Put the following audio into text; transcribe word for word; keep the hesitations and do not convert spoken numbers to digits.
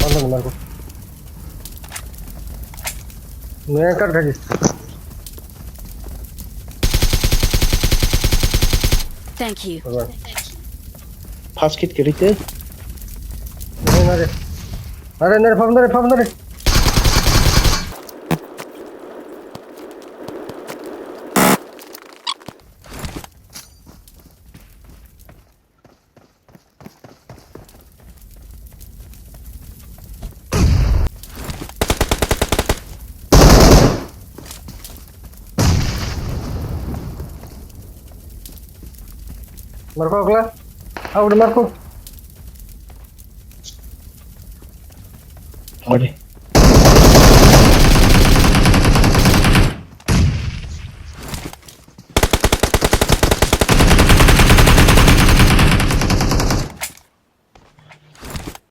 Ano ni marko. Nang kar khaji. Thank you. First kit kiri te. Nare, nare, nare, pam nare, pam nare. Marko, okla. Au, marko. Ore.